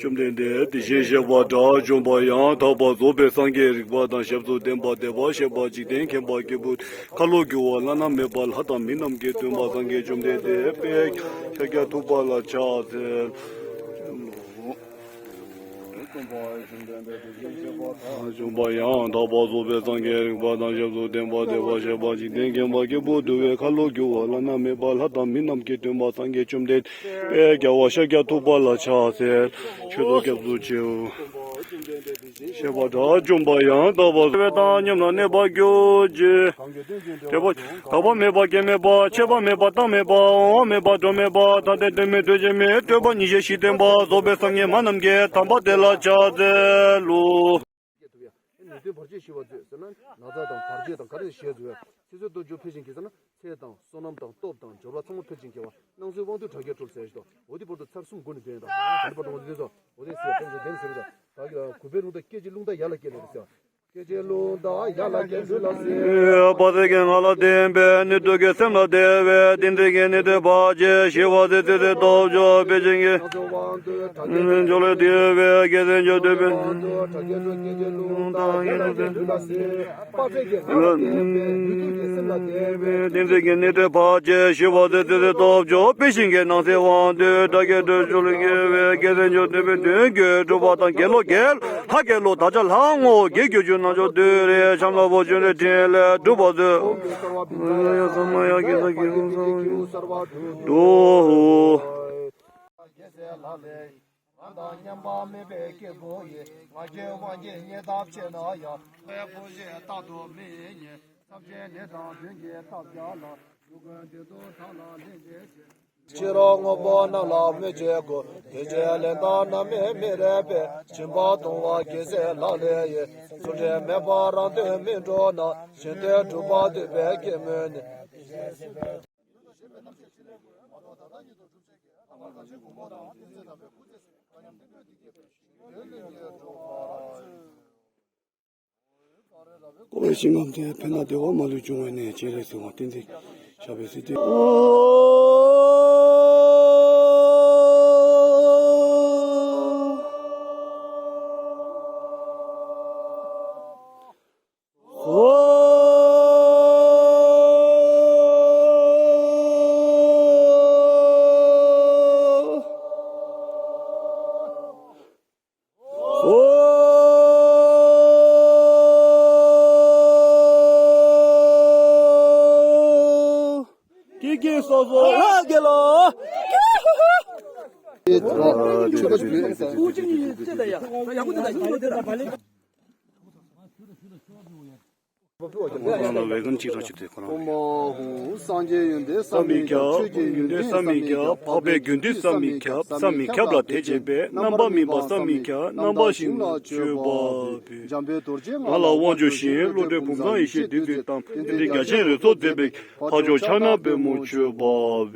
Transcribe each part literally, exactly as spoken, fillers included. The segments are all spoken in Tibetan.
བཅོམ་ལྡན་འདས་དེ་བཞིན་གཤེགས་པ་དགྲ་བཅོམ་པ་ཡང་དག་པར་རྫོགས་པའི་སངས་རྒྱས་རིག་པ་དང་ཞབས་སུ་ལྡན་པ་བདེ་བར་གཤེགས་པ་འཇིག་རྟེན་མཁྱེན་པ་སྐྱེས་བུ་ཁ་ལོ་སྒྱུར་བ་བླ་ན་མེད་པ་ལྷ་དང་མི་རྣམས་ཀྱི་སྟོན་པ་སངས་རྒྱས་བཅོམ་ལྡན་འདས་དཔལ་ཤཱཀྱ་ཐུབ་པ་ལ་ཕྱག་འཚལ། བཅོམ་པ་ཡང་དག་པར་རྫོགས་པའི་སངས་རྒྱས་རིག་པ་དང་ཞབས་སུ་ལྡན་པ་བདེ་བར་གཤེགས་པ་འཇིག་རྟེན་མཁྱེན་པ་སྐྱེས་བུ་འདུལ་བའི་ཁ་ལོ་སྒྱུར་བ་བླ་ན་མེད་པ་ལྷ་དང་མི་རྣམས་ཀྱི་སྟོན་པ་སངས་རྒྱས་བཅོམ་ལྡན་འདས་དཔལ་རྒྱལ་བ་ཤཱཀྱ་ཐུབ་པ་ལ་ཕྱག་འཚལ། མཆོད་དོ་སྐྱབས་སུ་མཆིའོ། གཤེགས་པ་དགྲ་བཅོམ་པ་ཡང་དག་པར་རྫོགས་པའི་དང་མཉམ་ལ་གནས་པར་གྱུར་ཅིག་དེ་པོ་དག་པ་མེད་པ་སྐྱེ་མེད་པ་ཆད་པ་མེད་པ་བཏང་མེད་པ་འོང་བ་མེད་པ་འགྲོ་མེད་པ་ཐ་དད་དོན་མེད་དོན་གཅིག་མེད་སྤྲོས་པ་ཉིད་ཅེས་བཞི་ལྡན་པ་རྫོགས་པའི་སངས་རྒྱས་མ་རྣམས་ཀྱི་དམ་པ་དེ་ལ་ཕྱག་འཚལ་ལོ། ནུས་ལྡན་བར་ཆད་ཞི་བར་མཛོད་ཟེར་ན་ན་ཚ་དང་བར་ཆད་དང་ག་རེ་ཞེས་བརྗོད། ཚེ་བསོད་སྟོབས་འབྱོར་ཕུལ་ཞིང་གི་ཟེར་ན་ཚེ་དང་བསོད་ནམས་དང་སྟོབས་དང་འབྱོར་པ་ཚང་མ་ཕུལ་ཞིང་གི་བ་སྣང་ཚུལ་དབང་དུ་དྲག་སྐྱེད་འགྲུབ་ཟེར་ཞིག་དང་འོ་དེ་བར་དུ་ཚར་གསུམ་སྒོ་ནས་འདོན་དང་དེ་བར་དུ་འོ་དེ་ཚོ་འོ་དེ་ཟེར་དང་ཟེར་དེ་ཟེར་བ་དང་གུས་པའི་ལུང་དང་སྐད་ཅིག་རླུང་དང་ཡར་ལ་སྐྱེས་ལེ་ཟེར། སྐད་ཅིག་རླུང་དང་ཡར་ལ་སྐྱེས་ལུས་ལ་ཟེར། བ་ཚེ་གི་ང་ལ་བརྟེན་པའི་ནུས་མཐུ་གི་སེམས་ལ་བརྟེན་པའི་ཏིང་འཛིན་གྱི་ནུས་མཐུ་བར་ཆད་ཞི་བ་ཟེར་ཚེ་ཚེ་སྟོབས་འབྱོར་ཕུལ་ཞིང་གི། འཇོ་ལེ་དེ་བས་དགེ་སེམས་འཇོ་དེ་བས། ཏིང་འཛིན་གྱི་ནུས་མཐུ་བར་ཆད་ཞི་བ་ཟེར་ཚེ་ཚེ་སྟོབས་འབྱོར་ཕུལ་ཞིང་གི་སྣང་སྲིད་དབང་དུ་དྲག་སྐྱེད་སྤྲོས་བཅུག་ལེ་དགེ་བས་དགེ་སེམས་འཇོ་དེ་བས་དོན་བརྒྱུད་གྲུབ་པ་དང་དགེ་སློང་དགེ་ལྷ་དགེ་སློང་དག་ཅག་ལྷ་ངོ་བོ་དགེ་བརྒྱུད་ཅུང་རྣལ་འབྱོར་དུ་རེ་འཆམ་ལ་བོ་ཅུང་རེ་ཕྲིན་ལས་སྒྲུབ་པ་མཛོད། ཡ་ས་མ་ཡ་གི་ས་གི་རུ་ས་ཡུ་ས་ར་བ་དུ་དུ། རང་དང་མཉམ་པ་མེད་པའི་སྐྱེས་བུ་ཡིས། ང་རྒྱལ་དབང་གིས་བརྙས་ཐབས་ཆེ་ན་ཡང་། ཁོའི་བུ་ཞིག་རྟག་ཏུ་མི་ཡིས་བརྙས། ཐབས་ཆེན་ནི་དང་དོན་གྱི་ཐབས་བརྒྱ་ལ། སྡུག་ཀུན་འདི་དུ་མཐའ་ལ་ལེན་བྱེད་ཅིང་། ཕྱི་རོལ་དངོས་པོ་རྣམས་ལ་སྨོད་བྱེད་དགོས། དེ་ཕྱིར་ལན་དང་རྣམ་སྨིན་མི་རིགས་པས། སྦྱིན་པ་གཏོང་བ་རྒྱལ་སྲས་ལག་ལེན་ཡིན། ཚུལ་ཁྲིམས་མེད་པར་རང་དོན་སྨིན་འགྲོ་ན། གཞན་དོན་སྒྲུབ་པ་འདོད་པའི་སྐྱེས་བུ་ནི། ཀོ་བའི་ཞིང་ཁམས་དེར་འཕེལ་ན་བདེ་བ་མ་ལུས་འབྱུང་བའི་གནས། སྤྱན་རས་གཟིགས་དབང་བསྟན་འཛིན་ཞབས་པད་སྲིད་མཐའི། ཀྱེ་ཀྱེ་སོ་སོ་ལྷ་དགེ་ལོ། ཁོང་ལ་ཝེ་གམ་གཅིག་རག་ཆུ་དེ་ཁོ་རང་། ཨོཾ་ཨཱཿཧཱུྃ། སངས་རྒྱས་ཡོན་ཏན་བསམ་མི་ཁྱབ། ཆོས་ཀྱི་ཡོན་ཏན་བསམ་མི་ཁྱབ། འཕགས་པའི་དགེ་འདུན་བསམ་མི་ཁྱབ། བསམ་མི་ཁྱབ་ལ་དད་བྱེད་པས། རྣམ་པར་སྨིན་པ་བསམ་མི་ཁྱབ། རྣམ་པར་ཤེས་ན་མཆོད་པ་འབུལ། འཇམ་དཔལ་རྡོ་རྗེ་ང་ལ་དབང་བསྒྱུར་ཞིང་། བློ་གྲོས་བུམ་བཟང་ཡེ་ཤེས་བདུད་རྩི་དང་། རྟེན་འབྲེལ་རྒྱ་ཆེན་རེ་ཚོགས་མཛད་པའི། འཕགས་མཆོག་ཕྱག་ན་པདྨོ་མཆོད་པ་འབུལ།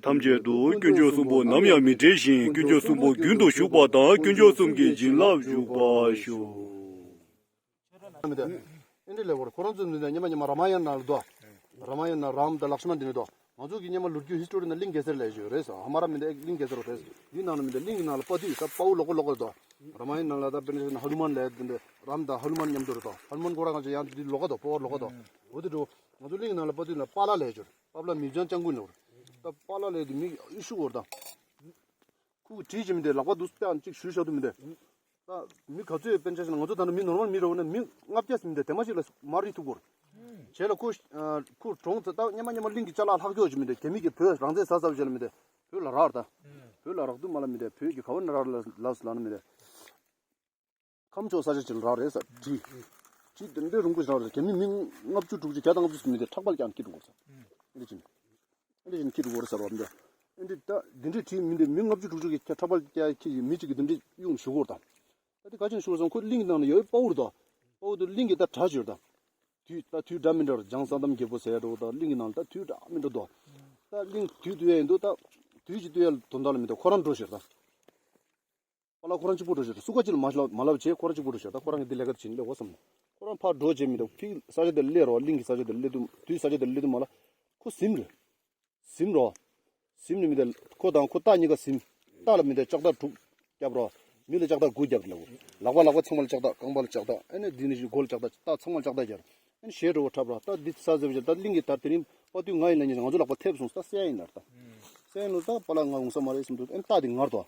ཐམས་ཅད་དུ་དཀོན་མཆོག་གསུམ་པོ་ནམ་ཡང་མི་བྲལ་ཞིང་། དཀོན་མཆོག་གསུམ་པོ་རྒྱུན་དུ་བཞུགས་པ་དང་། དཀོན་མཆོག་གསུམ་གྱི་བྱིན་རླབས་འཇུག་པར་ཤོག། མི་འདུག་ཨེ་འདྲ་ལས་བར་ཁོ་རང་ཚོ་འདི་ནས་ཉི་མ་ཉི་མ་རཱ་མ་ཡ་ན་ལ་འདུག་རཱ་མ་ཡ་ན་རཱམ་དང་ལཀྵྨན་འདི་ནས་འདུག་ང་ཚོ་གི་སྔོན་མ་ལོ་རྒྱུས་ཧི་སི་ཊོ་རི་ནང་གླིང་གེ་སར་ལབ་ཡོད་རེད་ཟེར། ཧ་མ་ར་མི་འདི་གླིང་གེ་སར་རེད་ཟེར། འདི་ནང་ལ་མི་འདི་གླིང་གི་ནང་ལ་དཔའ་རྟུལ་ད་དཔའ་བོ་ལོག་གོ་ལོག་གོ་རེད་དོ། རཱ་མ་ཡ་ན་ལ་ད་དཔེར་ན་ཧ་ནུ་མན་ལབ་ཡ་འདི་འདྲ་རཱམ་དང་ཧ་ནུ་མན་མཉམ་དུ་རེད་དོ། ཧ་ནུ་མན་ཁོ་རང་གང་ཅི་ཡང་འདི་ལོག་ག་དོ། དཔའ་བོ་ལོག་ག་དོ། འོ་དེ་འདྲ་ང་ཚོ་གླིང་གི་ནང་ལ་དཔའ་རྟུལ་ལ་པཱ་ལགས་ལབ་ཡ་ཅོར་པཱ་ལགས་མི་བྱང་སྐྱབས་མགོན་ལབ་རེད། ད་པཱ་ལགས་ལབ་ཡ་འདི་མི་ཤུགས་གོ་རེད་ད། ཁོ་བྲིས་ཀྱི་མི་འདུག་ལག་པ་འདུག་སྟེ་གཅིག་ཞུ་བཞག་འདུག་མི་འདུག་ད་མི་ག་ཚོད་དཔེར་ན་ཆ་བཞག་ན་ང་ཚོ་ད་ནི་མི་ནོར་མལ་མི་རེད་འོ་ན་མི་ལྔ་བརྒྱ་ཟིན་མི་འདུག་དེ་མ་ཞིག་ལ་མར་རིལ་ཐུག་གོ་རེད། བྱས་ལ་ཁོ་ཁོ་གྲོངས་ཚེ་ད་སྔོན་མ་སྔོན་མ་གླིང་གི་ཅ་ལག་ལྷག་སྐྱོ་ཅིག་མི་འདུག་རྒྱ་མི་གི་བོད་རང་བཙན་ཟ་ཟ་བ་བྱས་ལ་མི་འདུག་བོད་ལ་རག་ད། བོད་ལ་རག་འདུག་མ་ལ་མི་འདུག་བོད་ཀྱི་ག་བ་ན་རག་ལ་ལ་ལ་ན་མི་འདུག་ཁམས་ཕྱོགས་ས་ཆ་ཅིག་ལ་རག་རེད་ས་བྲིས། བྲིས་དེ་འདྲའི་རིང་པོ་ཞིག་རག་རེད། རྒྱ་མི་མི་ལྔ་བཅུ་དྲུག་ཅུ་བརྒྱ་དང་ལྔ་བཅུ་ཟིན་མི་འདུག་ཁྲག་པ་རྐྱང་འཁྱེར་འགྲོ་གོ་རེད་ས། འདི་ཅིག་ཨ་འདྲ་བཞིན་འཁྱེར་འགྲོ་གི་རེད་ཟེར་བ་འདི། ཨ་འདྲ་ད་འདི་འདྲའི་བྲིས་མི་འདི་མི་ལྔ་བཅུ་དྲུག་ཅུ་གི་ཁྲག་པ་རྐྱང་ཁྱེར་གྱི་མི་གཅིག་གི་འདི་འདྲའི་གཡུག་ཞུ་གོ་རེད་ད། ད་འདི་ག་ཅིག་ཞུ་སོང་ཁོ་གླིང་གི་ནང་ལ་ཡོད་དཔའ་བོ་རེད་ད། དཔའ་བོ་དེ་གླིང་གི་ད་གྲྭ་བྱོས་རེད་ད། དུས་ད་དུས་འདྲ་མི་འདྲ་རེད། འཇང་ས་དམ་རྒྱལ་པོ་ཟེར་ཡ་འདྲ་བོ་ད་གླིང་གི་ནང་ལ་ད་དུས་འདྲ་མི་འདྲ་འདུག་ད་གླིང་དུས་སྟོན་ཡ་ཡིན་འདུག་ད་དུས་ཀྱི་སྟོན་ཡ་དོན་དག་ལ་མི་འདུག་ཁོ་རང་འགྲོ་ཞེས་ད། པཱ་ལགས་ཁོ་རང་གཅིག་པུ་འགྲོ་ཞེས་ད། སུ་ག་ཅིག་ལ་མ་ལབ་མ་ལབ་བྱས་ཁོ་རང་གཅིག་པུ་འགྲོ་ཞེས་ད། ཁོ་རང་གི་འདི་ལས་ཀ་དེ་བྱེད་ནི་ལས་འོ་བསམ་ནས་ཁོ་རང་ཕར་འགྲོ་བྱས་མི་འདུག་ཕི་ས་ཆ་དེར་སླེབས་རོགས། གླིང་གི་ས་ཆ་དེར་སླེབས་དུས་དུས་ས་ཆ་དེར་སླེབས་དུས་མ་ལ་ཁོ་ཟིན་རེད། ཟིན་རོ། ཟིན་ནི་མི་དེ་ཁོ་དང་ཁོ་རྟ་གཉིས་ཀ་ཟིན། རྟ་ལ་མི་འདོད་ལྕགས་ཐག་དྲུག་རྒྱབ་རོགས། མི་ལ་ལྕགས་ཐག་དགུ་རྒྱབ་ལ། ལག་པ་ལག་པ་ཚང་མ་ལ་ལྕགས་ཐག། རྐང་པ་ལ་ལྕགས་ཐག། ཨ་ནི་འདི་ནི་མགོ་ལ་ལྕགས་ཐག། རྟ་ཚང་མ་ལ་ལྕགས་ཐག་རྒྱབ། ཨ་ནི་ཞེས་འགྲོ་བ་འཁྲབ་རོགས། ད་འདི་ས་ཟེར་བ་ཅིག་ད་གླིང་གི་དར་དེ་རིང་དཔའ་བརྟུལ་ང་ཡིན་ལ་ཉེ་ང་ཚོ་ལག་པ་ཐེབས་སོང་། ད་གསལ་ཡིན་ལ་རྟ་གསལ་ཡིན་ལ། ད་པཱ་ལགས་ང་འོང་ས་མ་རེད་བསམ་འདུག་ཨ་ནི་རྟ་དེ་ངར་དོ།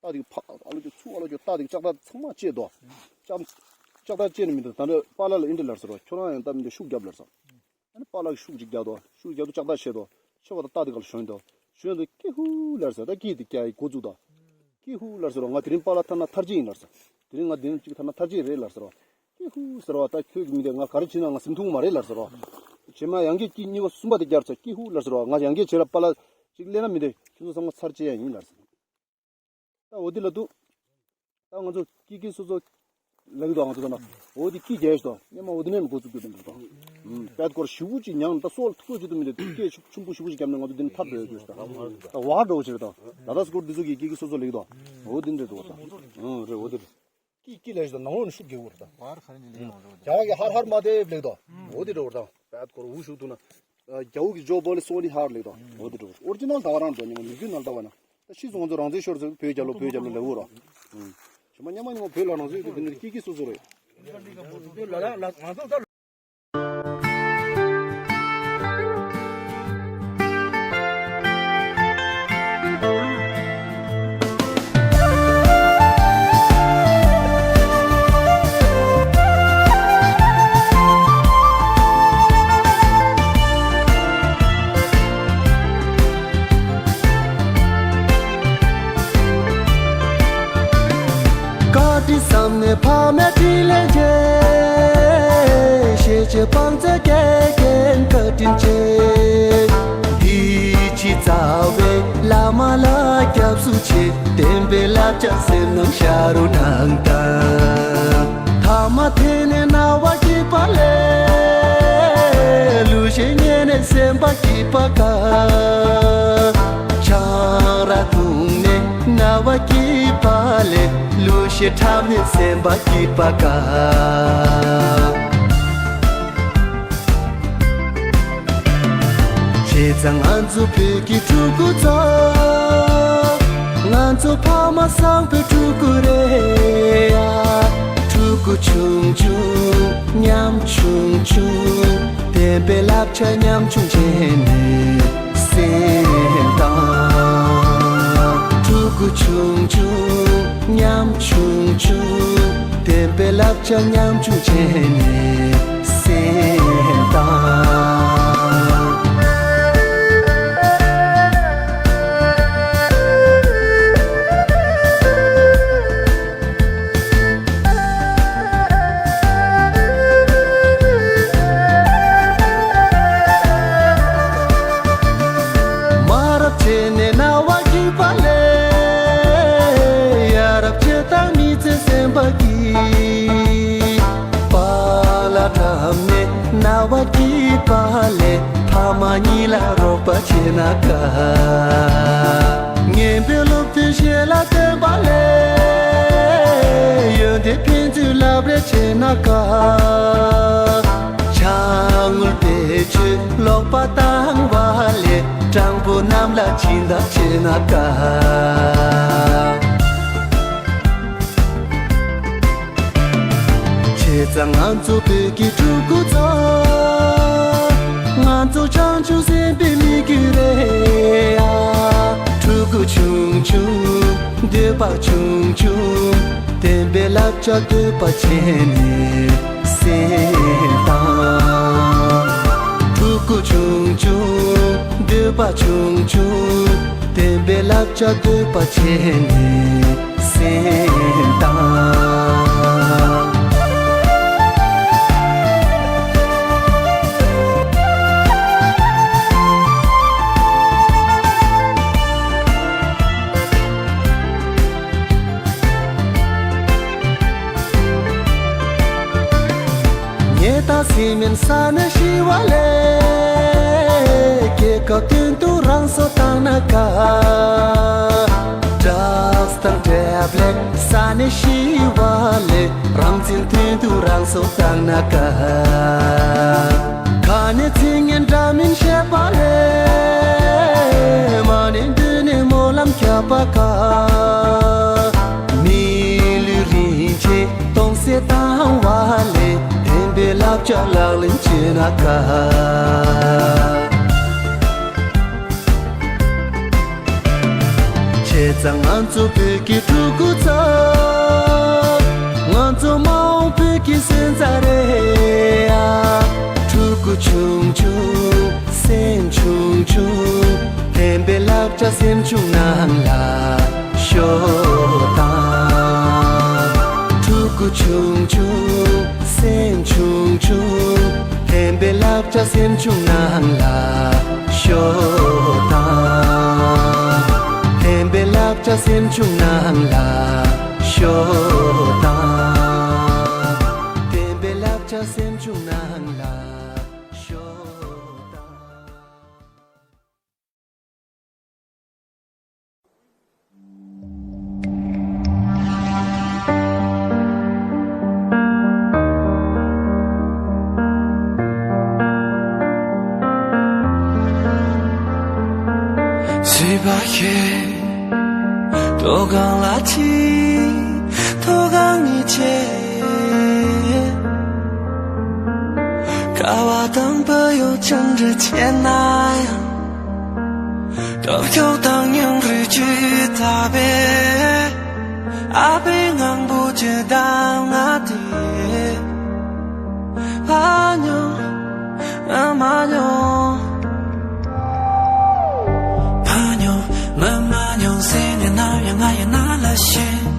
རྟ་དེ་ཕ་ཨ་ལོ་ཅོ་ཚུགས་ཨ་ལོ་ཅོ་རྟ་དེ་ལྕགས་ཐག་ཚང་མ་བཅད་དོ། ལྕགས་ལྕགས་ཐག་བཅད་ནས་མི་འདུག་ད་ནི་པཱ་ལགས་ལ་ཨིན་དྲི་ལར་ཟེར་རོགས། ཁྱོད་རང་ཡང་ད་མི་འདུག་ཤུགས་རྒྱབ་ལར་ཟེར། ཨ་ནི་པཱ་ལགས་ཀྱིས་ཤུགས་ཅིག་རྒྱག་དོ། ཤུགས་རྒྱག་དོ་ལྕགས་ཐག་ཆད་དོ། ཆད་བ་དང་རྟ་དེ་ག་ལ་ཞོན་དོ། ཞོན་དོ་ཀི་ཧུ་ལར་ཟེར། ད་ཀི་དེ་རྒྱག་ཡི་འགོ་བཙུགས་དོ། ཀི་ཧུ་ལར་ཟེར་རོགས། ང་དེ་རིང་པཱ་ལགས་ཐར་ན་ཐར་ཅི་ཡིན་ལར་ཟེར། དེ་རིང་ང་དེ་རིང་གཅིག་ཐར་ན་ཐར་ཅི་རེད་ལར་ཟེར་རོགས། ཀི་ཧུ་ཟེར་བ་ད་ཁྱོད་ཀྱི་མི་དེ་ང་ག་རེ་བྱིན་ན་ང་ཟིན་ཐུབ་མ་རེད་ལར་ཟེར་རོགས། རྗེས་མ་ཡང་བསྐྱར་ཀི་གཉིས་པ་གསུམ་པ་དེ་རྒྱབ་ཚར། ཀི་ཧུ་ལར་ཟེར་རོགས། ང་ཡང་བསྐྱར་བྱེད་ལ་པཱ་ལགས་ཅིག་སླེབས་ན་མི་དེ་ཁྱོད་ཚོ་ཚང་མ་ཚར་ཅི་ཡང་ཡིན་ལར་ཟེར། ད་འོ་དེ་ལ་འདུག་ད་ང་ཚོ་ཀི་ཀི་སོ་སོ་ལེགས་འདུག་ང་ཚོ་ད་ན་འོ་དེ་ཀི་རྒྱལ་ཞིག་དང་སྙེ་མ་འོ་དེ་ནས་མི་འགོ་ཚུགས་རྒྱུ་དེ་འདུག་ད། ཨུམ། པད་སྐོར་ཞི་བོ་ཅིག་མྱངས་ད་སོགས་ཐུགས་རྗེ་དུ་མི་འདུག་ཀི་ཆུ་ཆུམ་པོ་ཞི་བོ་ཅིག་བརྒྱབ་ནས་ང་ཚོ་འདི་ནས་ཐར་འགྲོ་ཡོད་དུས་ད་ད་བར་འགྲོ་བ་ཞིག་རེད། ད་ད་ལྟ་སྐོར་འདི་ཚོ་གི་ཀི་ཀི་སོ་སོ་ལེགས་འདུག་འོ་དེ་འདྲ་འདུག་ད། ཨུམ། རེད། འོ་དེ་རེད། ཀི་ཀི་ལས་ཞིག་དང་ནང་ལོགས་ནས་ཤུགས་རྒྱག་དགོས་རེད་ད། བར་ཁ་རེ་ནས་ལེན་ཡོང་རེད་ད། རྒྱ་གར་གི་ཧར་ཧར་མ་དེབ་ལེགས་དོ། འོ་དེ་འདྲ་བར་དང་པད་སྐོར་འུ་ཤུག་ཐུག་ན། རྒྱ་བོད་ཀྱི་ཇོ་བོ་ལི་སོ་ནི་ཧར་ལེགས་དོ། འོ་དེ་འདྲ་བར་ཨོ་རི་ཇི་ནལ་ད་བ་རང་འགྲོ་ཉི་མ་མི་རྒྱུད་ནང་ལྟ་བ་ན། ད་ཕྱིས་སུ་ང་ཚོ་རང་བཙན་ཤོར་ཚེ་བོད་རྒྱལ་ལོ་བོད་རྒྱལ་ལོ་ལེགས་འོ་རོ། ཞུ་མ་ཉམས་མ་ཉམས་མ་བོད་ལ་རང་བཙན་ཡོད་དུས་དེ་འདྲ་ཀི་ཀི་སོ་སོ་རེད། བཀའ་དྲིན་བསམ་ནས་ཕ་མའི་དྲིན་ལས་རྒྱལ། ཤེས་བྱའི་བང་མཛོད་སྐྱེལ་མཁན་བཀའ་དྲིན་ཆེ། འདི་ཕྱི་རྩ་བའི་བླ་མ་ལ་སྐྱབས་སུ་མཆི། བསྟན་པའི་བསླབ་བྱ་སེམས་ནང་ཤ་རུ་དྲངས་དང་། ཐ་མ་འཐེན་ནས་རྣ་བ་སྐྱིད་པ་ལས། གླུ་གཞས་ཉན་ནས་སེམས་པ་སྐྱིད་པ་དགའ། ཆང་རག་འཐུང་ནས་རྣ་བ་སྐྱིད་པ་ལས། གླུ་གཞས་འཁྲབ་ནས་སེམས་པ་སྐྱིད་པ་དགའ། བྱས་ཙང་ང་ཚོ་བོད་ཀྱི་ཕྲུ་གུ་ཚོ། ང་ཚོ་ཕ་མ་བཟང་པོའི་ཕྲུ་གུ་རེད་ཡ། ཕྲུ་གུ་ཆུང་ཆུང་ཉམ་ཆུང་ཆུང་། བསྟན་པའི་བསླབ་བྱ་ཉམ་ཆུང་བྱས་ནས་སེམས་དང་། ཕྲུ་གུ་ཆུང་ཆུང་ཉམ་ཆུང་ཆུང་། བསྟན་པའི་བསླབ་བྱ་ཉམ་ཆུང་བྱས་ནས་སེམས་དང་། མ་རབས་བྱས་ནས་རྣ་བ་སྐྱིད་པ་ལས། ཡ་རབས་བྱས་དང་མི་ཚེ་སེམས་པ་སྐྱིད། པཱ་ལགས་འཁྲབ་ནས་རྣ་བ་སྐྱིད་པ་ལས། ཕ་མ་གཉིས་ལ་རོགས་པ་བྱས་ན་དགའ། ངན་པའི་སློབ་དེབ་ཞལ་ལ་སྟོན་པ་ལས། ཡོན་ཏན་ཕན་ཚུན་བསླབ་རེས་བྱས་ན་དགའ། ཕྱག་དངུལ་བེད་སྤྱོད་ལོག་པ་བཏང་བ་ལས། སྤྲང་པོ་རྣམས་ལ་སྦྱིན་བདག་བྱས་ན་དགའ། བྱས་ཙང་ང་ཚོ་བོད་ཀྱི་ཕྲུ་གུ་ཚོ། ང་ཚོ་བྱང་ཆུབ་སེམས་དཔའི་མི་རྒྱུད་རེད་ཡ། ཕྲུ་གུ་ཆུང་ཆུང་འདོད་པ་ཆུང་ཆུང་། བསྟན་པའི་བསླབ་བྱ་འདོད་པ་བྱས་ནས་སེམས་དང་། ཕྲུ་གུ་ཆུང་ཆུང་འདོད་པ་ཆུང་ཆུང་། བསྟན་པའི་བསླབ་བྱ་འདོད་པ་བྱས་ནས་སེམས་དང་། ཉེས་དང་སེམས་མེད་ས་ནས་ཤི་བ་ལས། རྒྱལ་ཁབ་དོན་དུ་རང་སྲོག་བཏང་ན་དགའ། ཌགས་དང་ཊེབ་ལེཊ་ཟ་ནས་ཤི་བ་ལས། རང་བཙན་དོན་དུ་རང་སྲོག་བཏང་ན་དགའ། ཁ་ནས་ཚིག་ངན་འདྲ་མིན་བཤད་པ་ལས། མ་ཎི་འདོན་ནས་སྨོན་ལམ་བརྒྱབ་པ་དགའ། བཏང་བ་ལས་བདེན་པའི་བསླབ་བྱ་ལག་ལེན་བྱེད་ན་དཀའ། བྱས་ཙང་ང་ཚོ་བོད་ཀྱི་ཕྲུ་གུ་ཚོ། ང་ཚོ་མ་འོངས་བོད་ཀྱི་སོན་རྩ་རེད་ཡ། ཕྲུ་གུ་ཆུང་ཆུང་སེམས་ཆུང་ཆུང་། བདེན་པའི་བསླབ་བྱ་སེམས་ཆུང་ནང་ལ་ཤོག་དང་། ཕྲུ་གུ་ཆུང་ཆུང་སེམས་ཆུང་ཆུང་། བདེན་པའི་བསླབ་བྱ་སེམས་ཆུང་ནང་ལ་ཤོག་དང་། བདེན་པའི་བསླབ་བྱ་སེམས་ཆུང་ནང་ལ་ཤོག་དང་། བདེན་པའི་བསླབ་བྱ་སེམས་ཆུང་ནང་ལ་ཤོག་དང་། སྲིད་པ་ཁྱེད་མཐོ་སྒང་ལ་ཆིབས། མཐོ་སྒང་ཉིད་ཆེ། ཁ་བ་དང་བུ་ཡུག་ཆུང་འདྲ་ཆེ་ན་ཡང་། སྟོབས་ཤུགས་དང་སྙིང་རུས་ཀྱིས་བཏབ་པའི་ཨ་ཕའི་ངང་པོ་ཅི་དང་ང་དེ། ཕ་ཉོ་ཨ་མ་ཉོ། ཕ་ཉོ་མི་མ་ཉོ་ཟེར་ནས་ནམ་ཡང་ང་ཡི་ནང་ལ་ཤི།